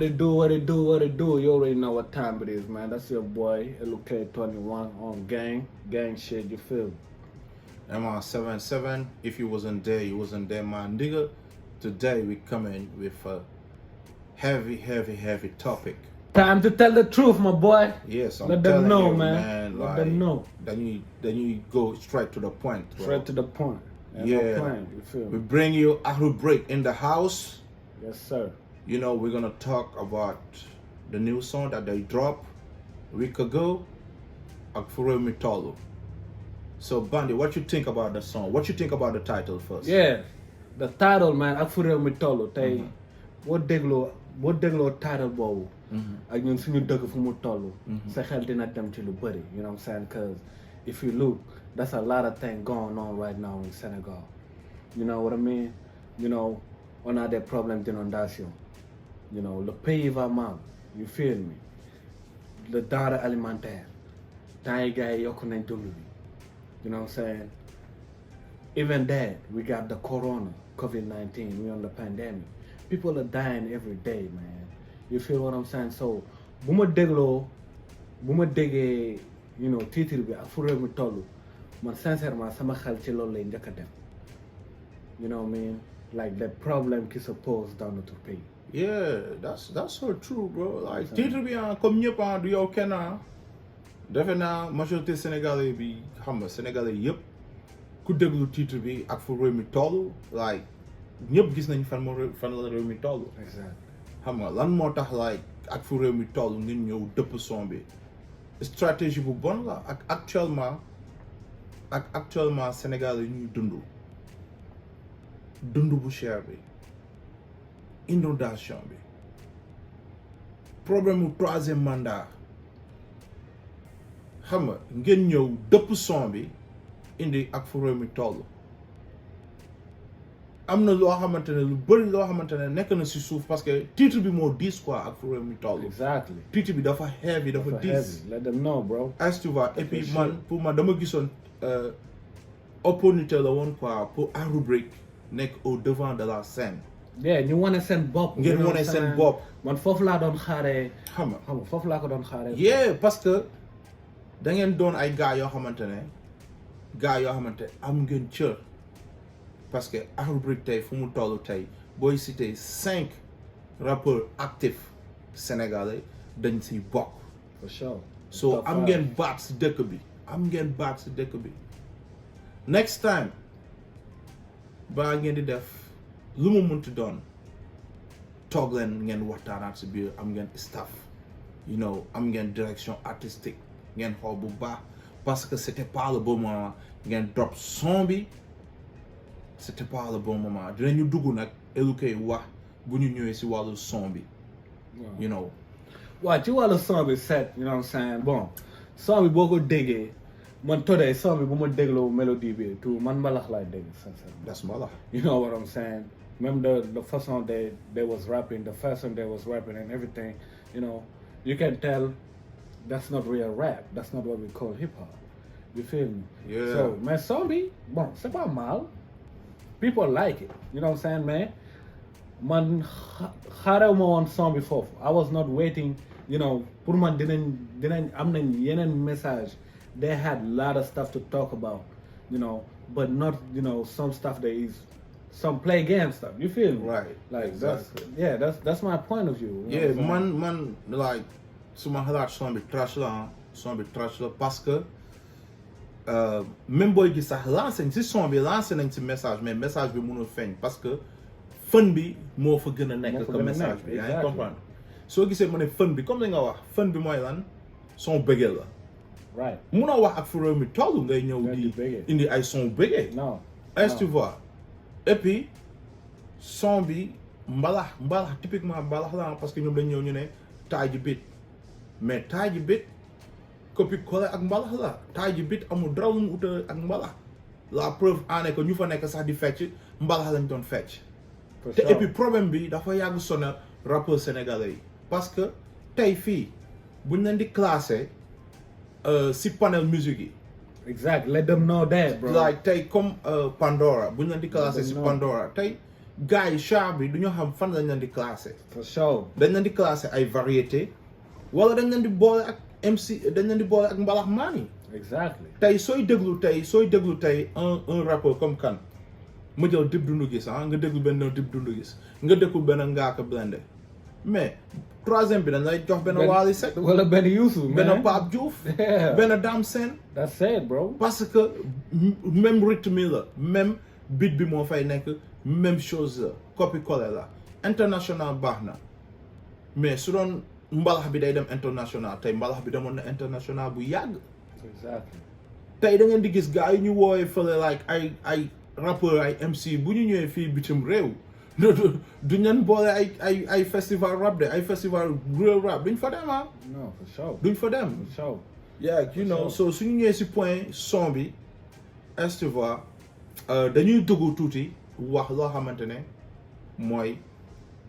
it do, what it do, what it do. You already know what time it is, man. That's your boy, LK21 on gang shit, you feel? MR77, if you wasn't there, you wasn't there, my nigga. Today we coming with a heavy topic. Time to tell the truth, my boy. Yes, I'm Let them telling know, you, man. Let them know. Then you go straight to the point, bro. Straight to the point. Ain't Yeah. no plan, you feel We me? bring you akhloubrick in the house. Yes, sir. You know, we're gonna talk about the new song that they dropped a week ago, akfirewmitolou. So, Bandy, what you think about the song? What you think about the title first? Yeah, the title, man, akfirewmitolou. Tey boo dégloo title boobu. ak ñun suñu dëkk fu mu toll. sa xel dina dem ci lu bëri, you know what I'm saying? Because if you look, that's a lot of things going on right now in Senegal. You know what I mean? You know, on a des problèmes d'inondation. You know, le pays va mal. You feel me? Le denrée alimentaire. Temps yi gars yi yokk nañ dund bi. You know what I'm saying? Even that, we got the corona, COVID-19, we on the pandemic. People are dying every day, man. You feel what I'm saying? So, bu ma déggee, you know, titre bi akfirewmitolou, man sincèrement sama xel ci loolu lay njëkk a dem. You know what I mean? Like the problem qui se pose dans notre pays. Yeah, that's so true, bro. Like, titre bi comme ñëpp du yow kenn defe naa majorité sénégalais bi xam nga sénégalais yëpp ku déglu titre bi akfirewmitolou like ñëpp gis nañ fan la réew mi toll. Exactly. xam nga lan moo tax like akfirewmitolou ngeen ñëw dëpp son bi stratégie bu bon la ak actuellement Sénégal yi ñuy dund bu cher bi inondation bi problème mu troisième mandat xam nga ngeen ñëw dëpp son bi indi akfirewmitolou am na loo xamante ne lu bëri loo xamante ne nekk na si suuf parce que titre bi moo diis quoi akfirewmitolou. Exactly. titre bi dafa heavy dafa diis. Let them know, bro. As tu vois, et puis man pour man dama gisoon opportunité la woon quoi pour akhloubrick nekk au devant de la scène. Yeah, ñu wane seen bopp. ngeen wane seen bopp. man foofu laa doon xaaree. xam nga foofu laa ko doon xaaree. yeah parce que da ngeen doon ay gars yoo xamante am ngeen cër. parce que akhloubrick tey fu mu toll tey booy cité 5 rappeurs actifs sénégalais dañ siy bokk. For sure. so am ngeen baat si dëkk bi. next time baa ngeen di def lu mu munti doon toog leen ngeen waxtaanaat si biir am ngeen staff you know am ngeen direction artistique ngeen xool bu baax parce que c'était pas le bon moment ngeen drop son bi. C'était pas le bon moment dinañu dugg nag éduqué wax bu ñu ñëwee si wàllu son bi. you know. waaw ci wàllu son bi set, you know what I'm saying? Bon son bi boo ko déggee man today son bi bu ma dégloo mélodie bi tout man mbalax laay dégg sincèrement. That's mbalax. You know what I'm saying? Même the first song they was rapping, the first song they was rapping and everything, you know, you can tell that's not real rap. That's not what we call hip hop. You feel me? Yeah. So mais son bi bon c'est pas mal. People like it, you know what I'm saying, man? Man, xaarew ma woon son bi foofu. I was not waiting, you know, pour man dinañ am nañ yeneen message. They had a lot of stuff to talk about, you know, but not, you know, some stuff some play game stuff. You feel me? Right. Like exactly. that's my point of view. Yeah, man like suma xalaat son bi trash la parce que même booy gis sax lancé si son bi lancé nañ si message mais message bi mënul feeñ parce que fën bi moo fa gën a nekk que message bi yaa ngi comprendre soo gisee ma ne fën bi comme li nga wax fën bi mooy lan son bëggee la right munoo wax akfirewmitolou ngay ñëw di indi ay son bëggee non est-ce que tu vois et puis son bi mbalax typiquement mbalax la parce que ñoom dañ ñëw ñu ne taaji bit mais taaji bit copie collé ak mbalax la taaji bit amul dara lu mu uta ak mbalax la preuve en est que ñu fa nekk sax di fecc mbalax lañ doon fecc te et puis problème bi dafa yàgg sonal rappeurs sénégalais yi parce que tey fii buñ leen di classé si panel musique yi exactly let them know that bro like tey comme Pandora buñ leen di classé si Pandora tey gars yi char bi du ñu xam fan lañ leen di classé. for sure. dañ leen di classé ay variété wala dañ leen di boole ak MC dañ leen di boole ak mbalax maan yi. exactly. tey sooy déglu tey un rappeur comme kan ma jël Dip Doundou Guiss nga déglu benn Dip Doundou Guiss nga déglu benn Ngaaka Blindé mais troisième bi dañ lay jox benn Wally Seck wala benn Youssou benn Pape Diouf benn Dame Sène. that's it bro. parce que même rythme la même beat bi moo fay nekk même chose la copie-coller la international baax na mais su doon mbalax bi day dem international tey mbalax bi demoon na international bu yàgg. exactly. tey da ngeen di gis gars yi ñu woowee fële like ay rappeur ay MC bu ñu ñëwee fii bitim réew du ñan boole ay festival rap de ay festival real rap duñ fa dem ah. non for sure. duñ fa dem. for sure. yeah you know so suñu ñëwee si point son bi est-ce que tu vois dañuy dugg tuuti wax loo xamante ne mooy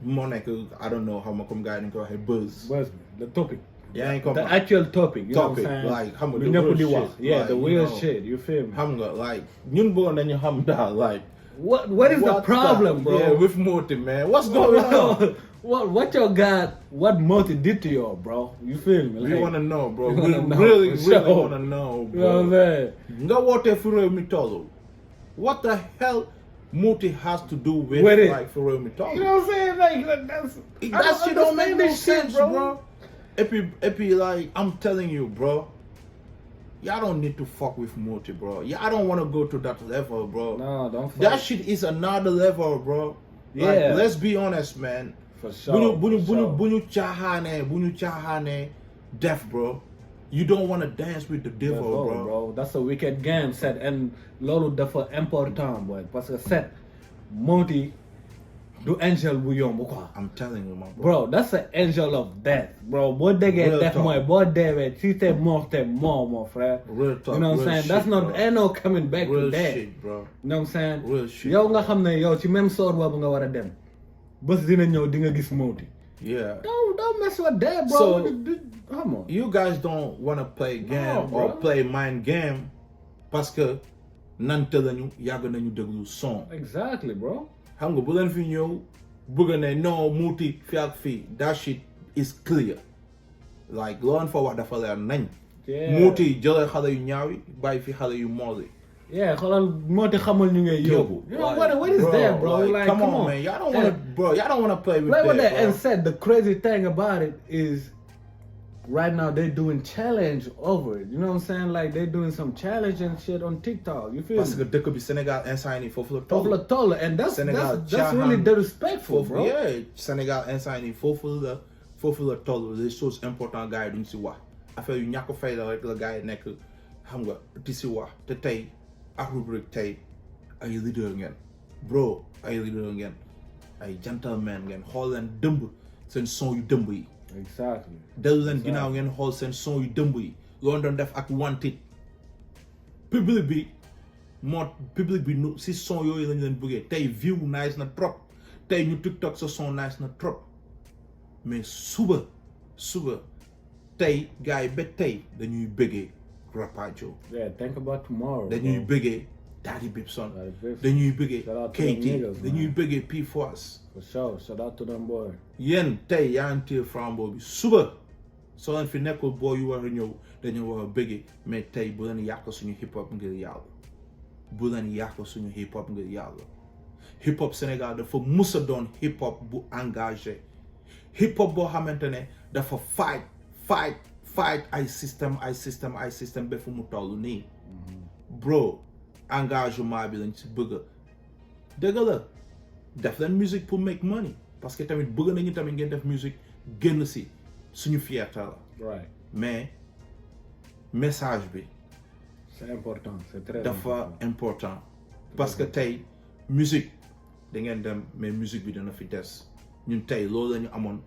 moo nekk I don't know xam nga comme gars yi ni ko waxee buzz. buzz the topic. yaa ngi the actual topic. You know what I'm saying? like xam nga lu the ñëpp di real wax. shit. yeah like, the real shit you feel me. xam nga like ñun bëggoon nañu xam daal like. what is the problem bro. yeah with Moti man what's going on. what your God what Moti did to you bro you feel me. we like, wanna know bro we we wanna know, really for really sure. wanna know you know what I'm bro. saying. nga wootee fu Rewmi tollu what the hell Moti has to do with it. like fu Rewmi tollu. you know what I'm saying like that's. That shit don't make no this shit, sense, bro. Epi, like, I'm telling you, bro. Y'all don't need to fuck with Moti, bro. Y'all don't want to go to that level, bro. no don't fuck. That shit is another level, bro. Yeah. Like, let's be honest, man. for sure. Bunu chahane, deaf, bro. You don't want to dance with the devil, bro. That's a wicked game set and loolu dafa important boy parce que set Moti du angel bu yomb quoi. I'm telling you, my bro that's an angel of death bro boo déggee Real death talk. mooy boo deewee si t'es mort mon frère. Real talk, you know what I'm real saying shit, that's not bro. ain't no coming back Real to that. shit, bro. you know what I'm saying. Real shit. yow nga xam ne yow ci même sort boobu nga war a dem bés dina ñëw di nga gis Moti. Yeah. don't mess with that bro. So- come on. You guys don't want to play game No, or bro. play mind game parce que nante lañu yàgg nañu déglu son. exactly bro. Xam nga bu leen fi ñëw bëgg ne non Moti fi ak fii that shit is clear like loon fa wax dafa leer nañ. Yeah. Moti jëlee xale yu ñaaw yi bàyyi fi xale yu mool yi. yeah xoolal Moti xamal ñu ngay yóbbu. you know what is that bro like come come on man y'all don't want to play with play with that, that and bro. said the crazy thing about it is right now they're doing challenge over it. You know what I'm saying? Like they're doing some challenge and shit on TikTok. You feel Parce que me? dëkk bi Sénégal instant yi foofu la Foofu la toll. toll and that's Sénégal really caaxaan. disrespectful, Foofu bro. yeah Sénégal instant yi foofu la toll les choses importantes gars yi duñ si wax affaire yu ñàkk fayda rek la gars yi nekk xam nga di si wax te tey akhloubrick tey ay leader ngeen bro ay leader ngeen ay gentleman ngeen xool leen dëmb seen son yu dëmb yi Exactly. dellu leen ginnaaw ngeen xool seen son yu dëmb yi loolu doon def ak wantit public bi nu si son yooyu lañ leen bëggee tey view nice na trop tey ñu TikTok sa son nice na trop mais suba tey gars yi ba tey dañuy bëggee Rapadio Yeah, think about tomorrow. dañuy bro. bëggee Daddy Bibson Daddy Bibson. dañuy bëggee Shout out to them Katie niggas, dañuy man. bëggee P Force For sure. Shout out to them boy. yéen tey yaa ngi téye Frambo bi suba soo leen fi nekkul boo yu war a ñëw dañu war a bëggee mais tey bu leen yàq suñu hip hop ngir yàlla bu leen yàq suñu hip hop ngir yàlla hip hop Sénégal dafa mus a doon hip hop bu engagé hip hop boo xamante ne dafa fight ay système ba fu mu toll nii bro engagement bi lañ si bëgg dëgg la def leen musique pour make money parce que tamit bëgg nañu tamit ngeen def musique génn si suñu fierté la Right. mais message bi C'est important. C'est très dafa important parce que tey musique da ngeen dem mais musique bi dana fi des ñun tey loolu la ñu amoon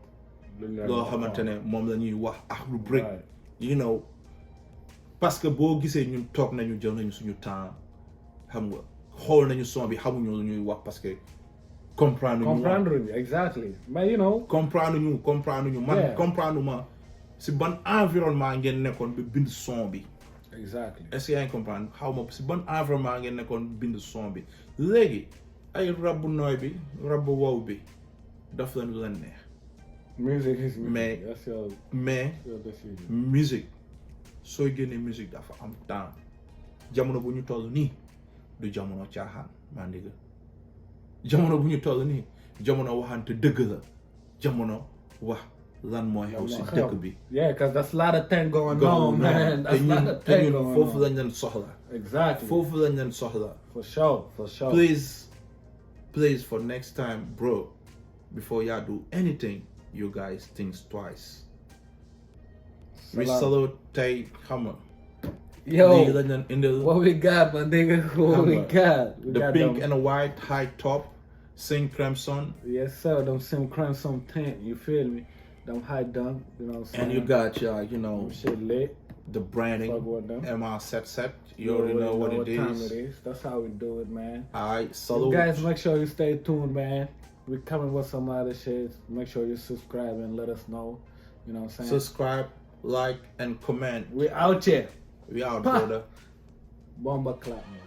loo xamante ne moom la ñuy wax akhloubrick Right. you know parce que boo gisee ñun toog nañu jël nañu suñu temps xam nga xool nañu son bi xamuñu lu ñuy wax parce que comprendre ñu exactly. But you know. comprendre ñu man Yeah. comprendre ma si ban environnement ngeen nekkoon ba bind son bi Exactly. est-ce que yaa ngi comprendre xaw ma si ban environnement ngeen nekkoon bind son bi léegi ay rab bu nooy bi rab bu wow bi daf leen lu leen neex. Music is music. mais That's your decision. musique sooy génnee musique dafa am temps jamono bu ñu toll nii du jamono caaxaan maa ndigga jamono bu ñu toll nii jamono waxante dëgg la jamono wax lan moo xew si dëkk bi. Yeah, because that's a lot of things going on, man. That's a lot of things going on. foofu lañ leen soxla. Exactly. foofu lañ leen soxla. For sure. Please for next time, bro, before y'all do anything, you guys think twice. We salute tey xam nga. Yo, lañ leen indil. what we got, my nigga? What we got? We the got pink them. and the white high top, sing crimson. Yes, sir. Them sim crimson tint. You feel me? Them high dunk. You know what I'm saying? And you got you know, Them shit lit. the branding. Fuck with them. MR set. You already know what it time is. it is. That's how we do it, man. Alright, So salute. guys, make sure you stay tuned, man. We're coming with some other shit. Make sure you subscribe and let us know. You know what I'm saying? Subscribe, like, and comment. We out here. We out, Pa. brother. Bomba clap, man.